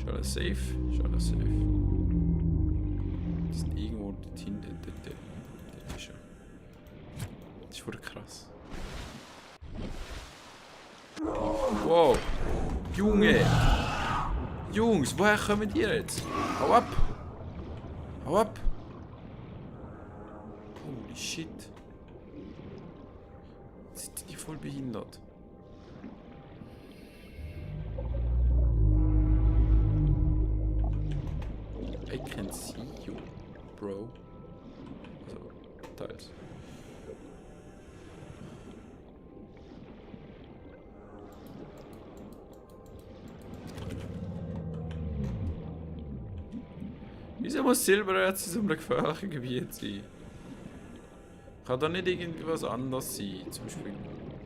Ist alles safe? Ist alles safe. Die sind irgendwo dort hinten. Dort ist er. Das ist voll krass. Wow! Junge! Jungs, woher kommen die jetzt? Hau ab! Hau ab! Holy shit! Sind die voll behindert? I can see you, bro. Also, teils. Wieso muss Silbererz in so einem gefährlichen Gebiet sein? Kann da nicht irgendwas anderes sein? Zum Beispiel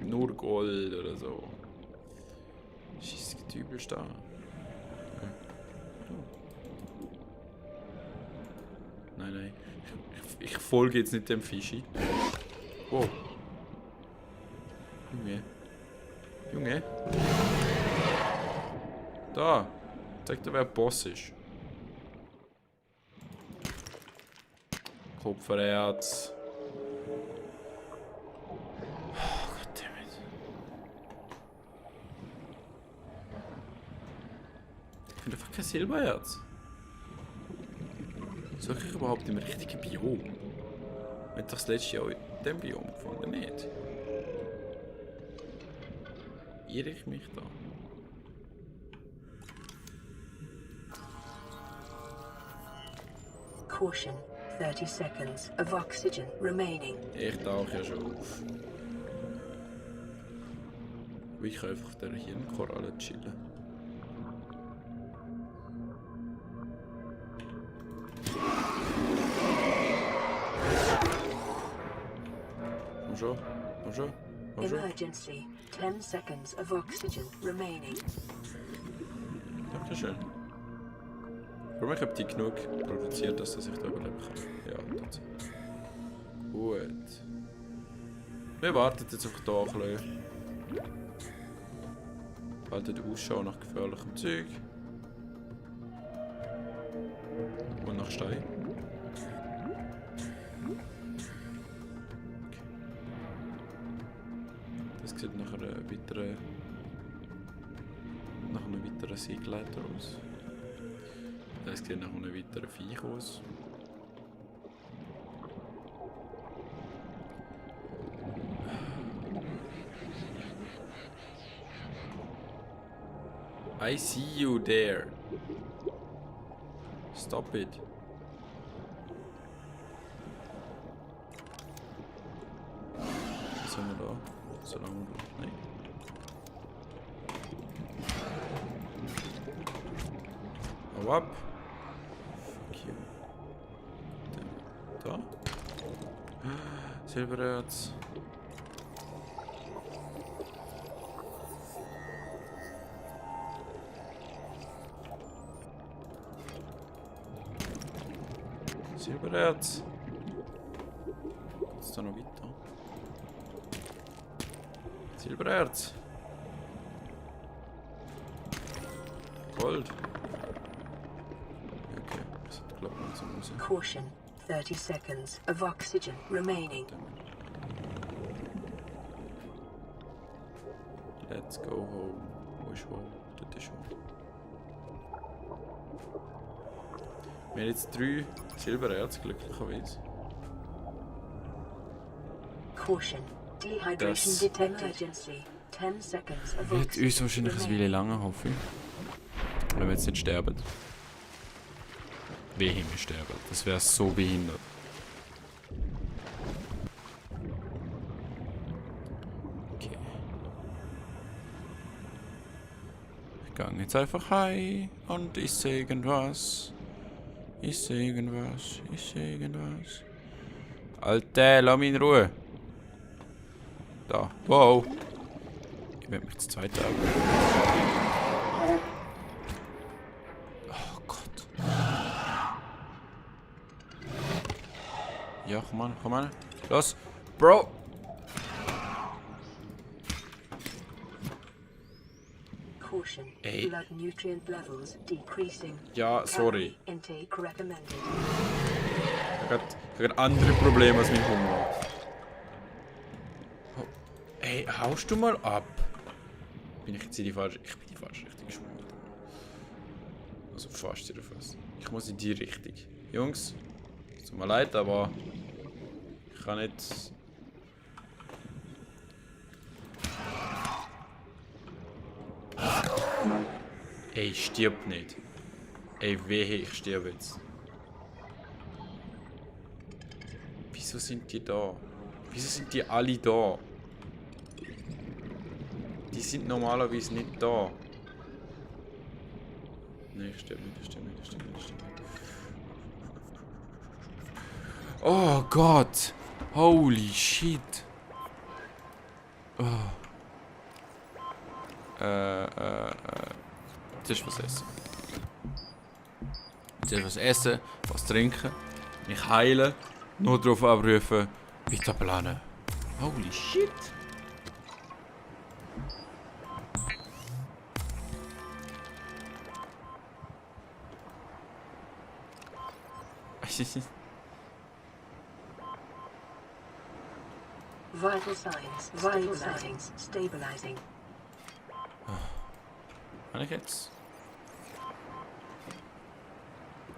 nur Gold oder so. Scheiß Getübel da. Nein, nein. Ich folge jetzt nicht dem Fischi. Wow. Junge. Junge. Da. Zeig dir, wer Boss ist. Kupfererz. Oh, goddammit. Ich finde einfach kein Silbererz. Suche ich überhaupt im richtigen Biom? Ich habe doch das letzte Jahr in diesem Biom gefunden, nicht? Irre ich mich da? Caution. 30 seconds of oxygen remaining. Ich tauche ja schon auf. Ich kann einfach auf der Hirnkoralle chillen. Komm schon, komm schon, komm schon. Emergency. 10 seconds of oxygen remaining. Dankeschön. Warum ich habe die genug produziert, dass ich da überleben kann? Ja, tatsächlich. Gut. Wir warten jetzt einfach da ein bisschen. Haltet Ausschau nach gefährlichem Zeug. Und nach Stein. Okay. Das sieht nach einer weiteren Seegleiter aus. Das sieht nach einem weiteren Viech aus. I see you there. Stop it. Was haben wir da? Solange wir da. Nein. Hau ab. Fuck you. Da. Silbererz. Silbererz. Geht's da noch weiter? Silbererz. Gold. Okay, das hat glaube ich langsam raus. Caution. 30 seconds of oxygen remaining. Let's go home. Wo ist home? Dort ist home. Wir haben jetzt 3 Silbererz, glücklicherweise. Caution. Dehydration detected. Emergency. 10 seconds of Wird oxygen uns wahrscheinlich ein Weile lange, hoffe ich. Wenn wir jetzt nicht sterben. Wehe, wir sterben. Das wäre so behindert. Okay. Ich gehe jetzt einfach heim und esse irgendwas. Esse irgendwas. Alter, lass mich in Ruhe. Da. Wow. Ich werde mich zu zweit haben. Oh Gott. Ja, komm an. Los. Bro. Caution. Ey. Blood nutrient levels decreasing. Ja, sorry. Calorie intake recommended. Ich habe gerade andere Probleme als mein Hunger. Oh. Ey, haust du mal ab? Bin ich jetzt in die falsche... Ich bin in die falsche Richtung geschwommen. Also fast jedenfalls. Ich muss in die Richtung. Jungs, es tut mir leid, aber... Ich kann nicht... Ey, stirb nicht. Ey, wehe, ich sterbe jetzt. Wieso sind die da? Wieso sind die alle da? Die sind normalerweise nicht da. Nein, ich sterbe nicht, ich sterbe nicht, ich sterbe nicht, ich sterbe nicht. Oh Gott! Holy shit! Oh. Das ist was essen. Das ist was essen, was trinken, mich heilen, nur darauf abrufen, weiter planen. Holy shit! Vital signs. Stabilizing. Kann ich jetzt?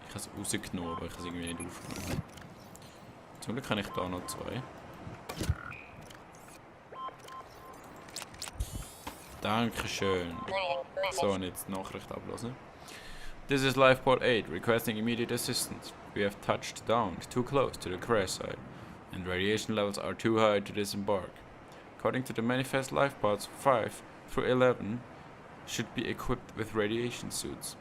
Ich habe es rausgenommen, aber ich habe es irgendwie nicht aufgenommen. Zum Glück habe ich da noch 2. Dankeschön. So, und jetzt die Nachricht ablassen. This is Lifeport 8, requesting immediate assistance. We have touched down too close to the crash site, and radiation levels are too high to disembark. According to the manifest, lifepods 5 through 11 should be equipped with radiation suits.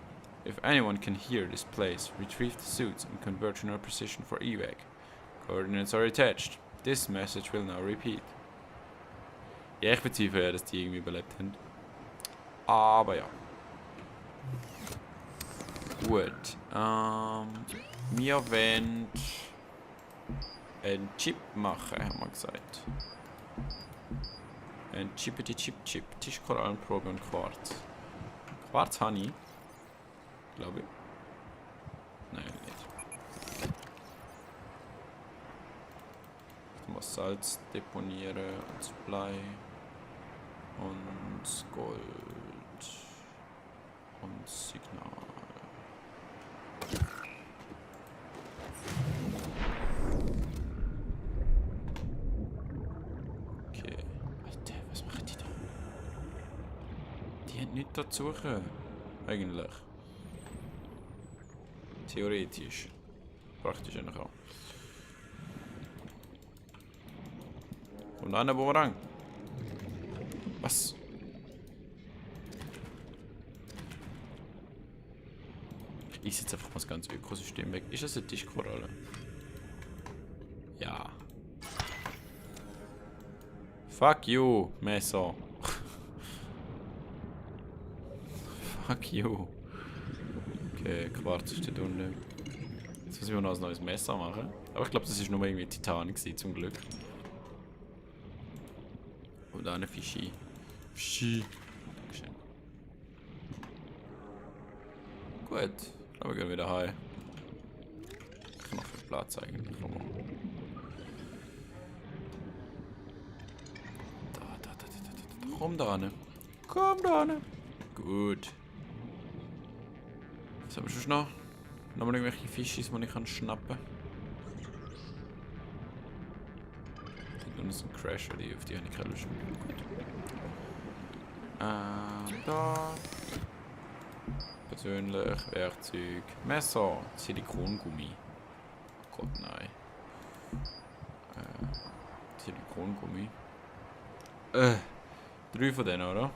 If anyone can hear this place, retrieve the suits and convert to no precision for evac. Coordinates are attached. This message will now repeat. Ja, ich bezweifle ja, dass die irgendwie überlebt haben. Aber ja. Gut. Wir wollen einen Chip machen, haben wir gesagt. Ein Chip. Tischkorallenprobe und Quarz. Quarz habe ich. Glaube ich. Nein, nicht. Ich muss Salz deponieren und das Blei. Und das Gold. Und das Signal. Okay. Alter, was machen die da? Die haben nichts dazu. Eigentlich. Theoretisch. Praktisch eigentlich auch. Und dann ein Bumerang. Was? Ich setze einfach mal das ganze Ökosystem weg. Ist das eine Tischkoralle? Ja. Fuck you, Messer. Fuck you. Okay, Quarz ist da unten. Jetzt müssen wir noch ein neues Messer machen. Aber ich glaube, das war nur irgendwie Titan gewesen, zum Glück. Und da eine Fischi. Fischi. Dankeschön. Gut. Aber gehen wir wieder heim. Ich kann noch viel Platz eigentlich. Da. Komm da ran. Komm da ran. Gut. Was haben wir schon noch? Nochmal irgendwelche Fischis, die ich kann schnappen kann. Und das ist ein Crasher, auf die habe ich keine Lust mehr. Gut. Da. Persönlich, Werkzeug, Messer, Silikongummi. Gott nein. Silikongummi. 3 von denen, oder?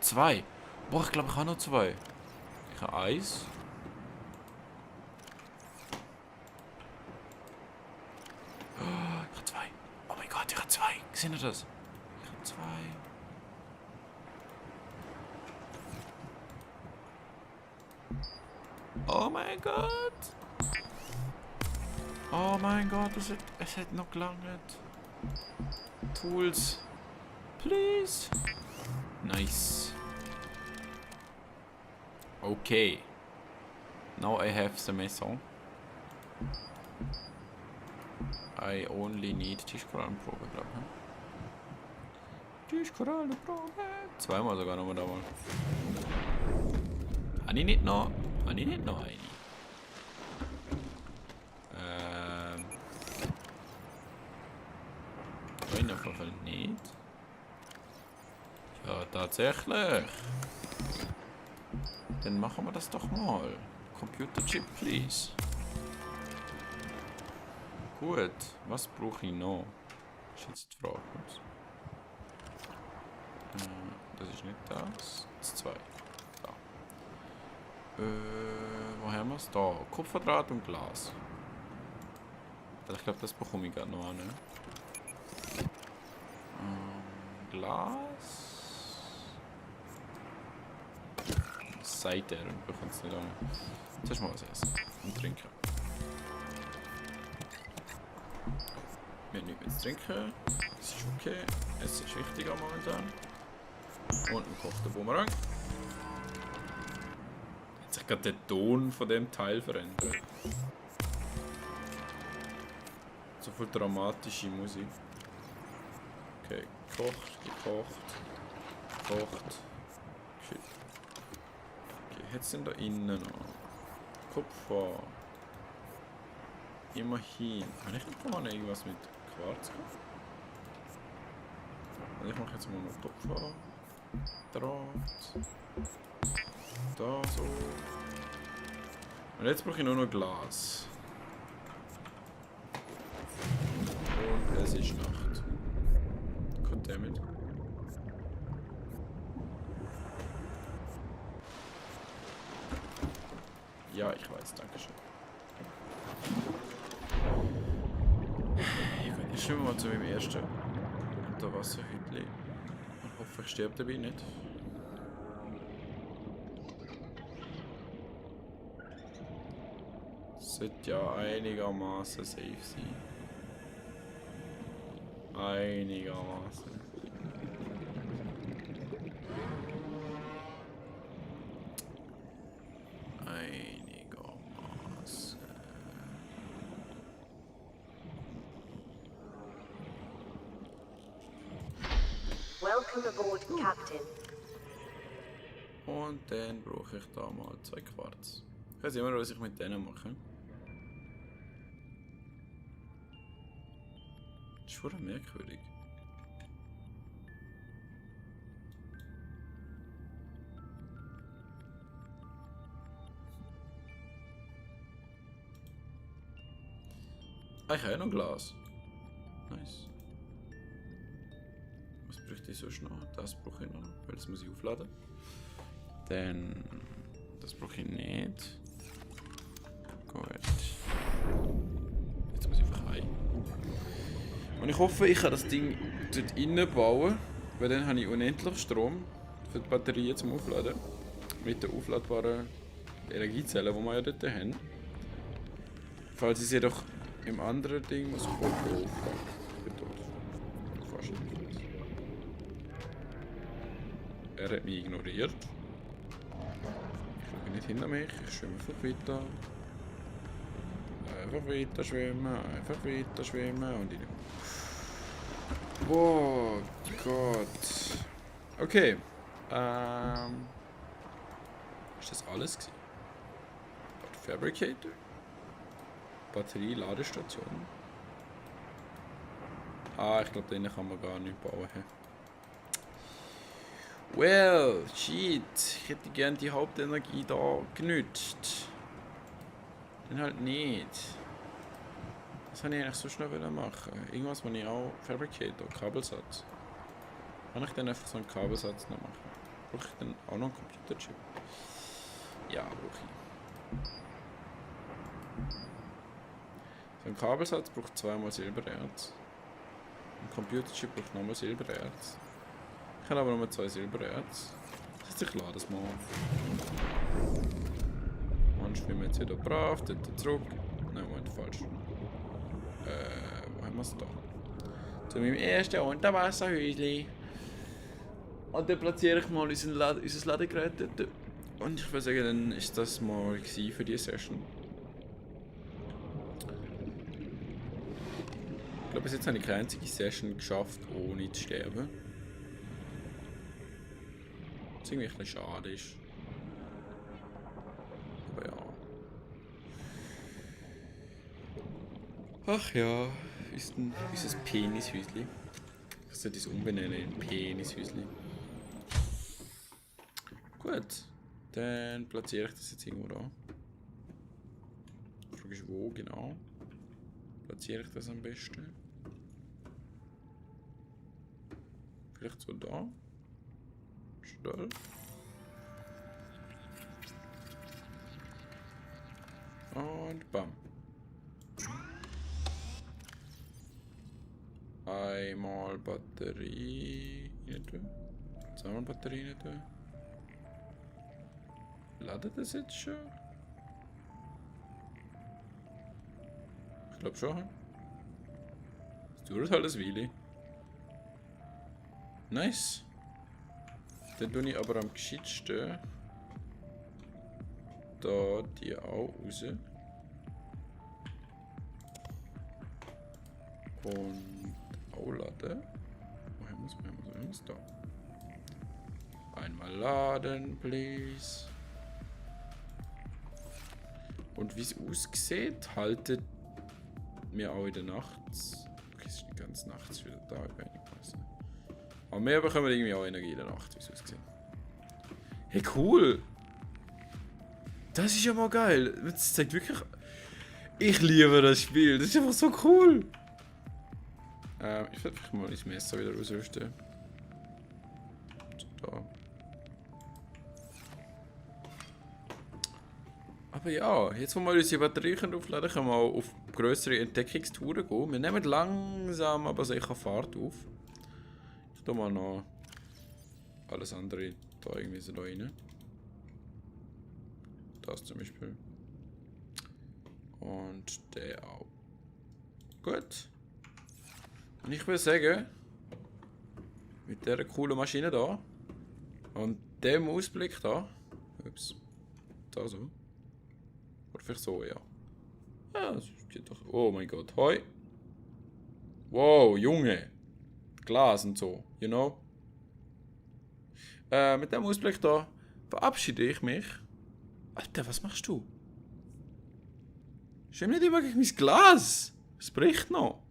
2. Boah, ich glaube, ich habe noch 2. Ich habe 1. Ich habe 2. Oh mein Gott, ich habe 2. Seht ihr das? Ich habe 2. Oh mein Gott! Oh mein Gott, es hat noch gelangt. Tools. Please. Nice. Okay. Now I have the maison. I only need Tischkorallenprobe, glaube ich. Tischkorallenprobe. Zweimal sogar nochmal da mal. Habe ich nicht noch eine? Nein, auf jeden Fall nicht. Ja, tatsächlich. Dann machen wir das doch mal. Computer Chip, please. Gut, was brauche ich noch? Das ist jetzt die Frage. Das ist nicht das. Das 2. Da. Wo haben wir es? Da. Kupferdraht und Glas. Ich glaube, das bekomme ich gerade noch an. Ne? Glas. Seite und bekommt es nicht an. Zuerst mal was essen und trinken. Wir haben nichts mehr zu trinken. Das ist okay. Es ist wichtig am momentan. Und ein gekochter Bumerang. Hat sich gerade der Ton von dem Teil verändert. So viel dramatische Musik. Okay, gekocht. Shit. Okay, jetzt sind da innen noch Kupfer. Immerhin. Habe ich nicht vorne irgendwas mit Quarz gehabt? Also ich mache jetzt mal noch Kupfer. Draht. Da so. Und jetzt brauche ich nur noch Glas. Und es ist Nacht. Goddammit. Ja, ich weiß, danke schön. Ich schwimme mal zu meinem ersten Unterwasserhütli und hoffe, ich sterbe dabei nicht. Sollte ja einigermaßen safe sein. Einigermaßen. Welcome aboard, Captain. Und dann brauche ich da mal 2 Quarz. Ich weiß immer, was ich mit denen mache. Das ist schon merkwürdig. Ah, ich habe ja noch Glas. Nice. Was bräuchte ich sonst noch? Das brauche ich noch, weil das muss ich aufladen. Dann... das brauche ich nicht. Gut. Jetzt muss ich einfach heim. Und ich hoffe, ich kann das Ding dort innen bauen, weil dann habe ich unendlich Strom für die Batterien zum Aufladen. Mit den aufladbaren Energiezellen, die wir ja dort haben. Falls ich sie doch im anderen Ding muss ich aufladen. Ich bin tot. Fast nicht. Er hat mich ignoriert. Ich schaue nicht hinter mich, ich schwimme einfach weiter. Einfach weiter schwimmen und ich. Oh Gott. Okay. Ist das alles gewesen? Fabricator? Batterie, Ladestation. Ah, ich glaube, den kann man gar nicht bauen. Well, shit. Ich hätte gerne die Hauptenergie da genützt. Dann halt nicht. Was wollte ich eigentlich so schnell machen? Irgendwas, was ich auch Fabricator, Kabelsatz. Kann ich dann einfach so einen Kabelsatz noch machen? Brauche ich dann auch noch einen Computerchip? Ja, brauche ich. So ein Kabelsatz braucht 2-mal Silbererz. Ein Computerchip braucht nochmal Silbererz. Ich habe aber nur 2 Silbererz. Das heißt, ich lade es mal auf. Und schwimmen jetzt wieder brav, dort zurück. Nein, Moment, falsch. Wo haben wir es da? Zu meinem ersten Unterwasserhäuschen. Und dann platziere ich mal unser Ladegerät dort. Und ich würde sagen, dann ist das mal gewesen für diese Session. Ich glaube, bis jetzt habe ich keine einzige Session geschafft, ohne zu sterben. Was irgendwie ein bisschen schade ist. Aber ja. Ach ja, unser Penishäusli. Ich sollte es umbenennen in Penishäusli. Gut, dann platziere ich das jetzt irgendwo da. Die Frage ist, wo genau platziere ich das am besten? Vielleicht so da. Stall. Und bam. Einmal Batterie rein tun. Zweimal Batterie rein tun. Ladet das jetzt schon? Ich glaube schon. Es dauert halt ein Weile. Nice. Dann tue ich aber am gescheitsten da die auch raus. Und auch laden. Woher muss da? Einmal laden, please. Und wie es aussieht, haltet mir auch in der Nacht. Okay, es ist nicht ganz nachts wieder da, ich weiß nicht. Aber wir bekommen irgendwie auch Energie in der Nacht, wie es aussieht. Hey, cool! Das ist ja mal geil. Das zeigt wirklich. Ich liebe das Spiel. Das ist einfach so cool. Ich werde vielleicht mal das Messer wieder ausrüsten. Da. Aber ja, jetzt wo wir unsere Batterie aufladen können, können wir auch auf grössere Entdeckungstouren gehen. Wir nehmen langsam aber sicher Fahrt auf. Ich tue mal noch alles andere da irgendwie so da rein. Das zum Beispiel. Und der auch. Gut. Und ich würde sagen, mit dieser coolen Maschine da und dem Ausblick da. Ups. Da so. Oder vielleicht so, ja. Ja, das geht doch. Oh mein Gott. Hoi. Wow, Junge. Glas und so, you know. Mit dem Ausblick da verabschiede ich mich. Alter, was machst du? Schimm nicht immer gegen mein Glas. Es bricht noch.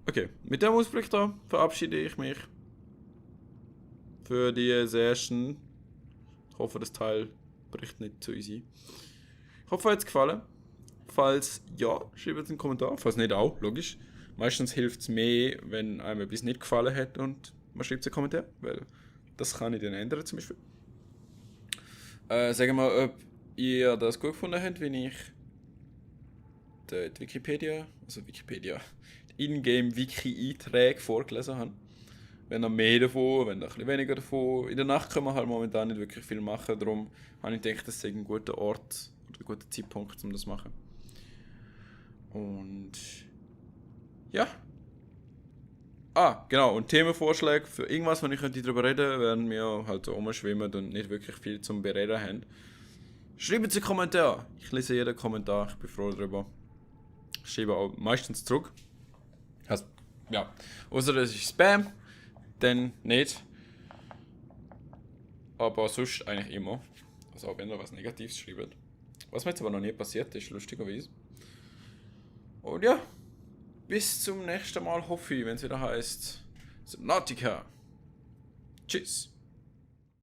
Okay, mit dem Ausblick da verabschiede ich mich. Für die Session. Ich hoffe, das Teil bricht nicht zu easy. Ich hoffe, es hat gefallen. Falls ja, schreibt es einen Kommentar. Falls nicht auch, logisch. Meistens hilft es mehr, wenn einem etwas nicht gefallen hat und man schreibt es einen Kommentar. Weil das kann ich dann ändern zum Beispiel. Sagen wir, ob ihr das gut gefunden habt, wenn ich die Wikipedia, die Ingame-Wiki-Einträge vorgelesen habe. Wenn ihr mehr davon, wenn ihr ein bisschen weniger davon. In der Nacht können wir halt momentan nicht wirklich viel machen, darum habe ich gedacht, das sei ein guter Ort oder ein guter Zeitpunkt, um das zu machen. Und ja. Genau, und Themenvorschläge für irgendwas, wenn ich darüber reden, werden wir halt so rumschwimmen und nicht wirklich viel zum Bereden haben. Schreibt es in den Kommentar. Ich lese jeden Kommentar, ich bin froh darüber. Ich schreibe auch meistens zurück. Also, ja. Außer es ist Spam, dann nicht. Aber sonst eigentlich immer. Also auch wenn ihr was Negatives schreibt. Was mir jetzt aber noch nie passiert ist, lustigerweise. Und ja. Bis zum nächsten Mal, hoffe ich, wenn es wieder heißt Subnautica. Tschüss.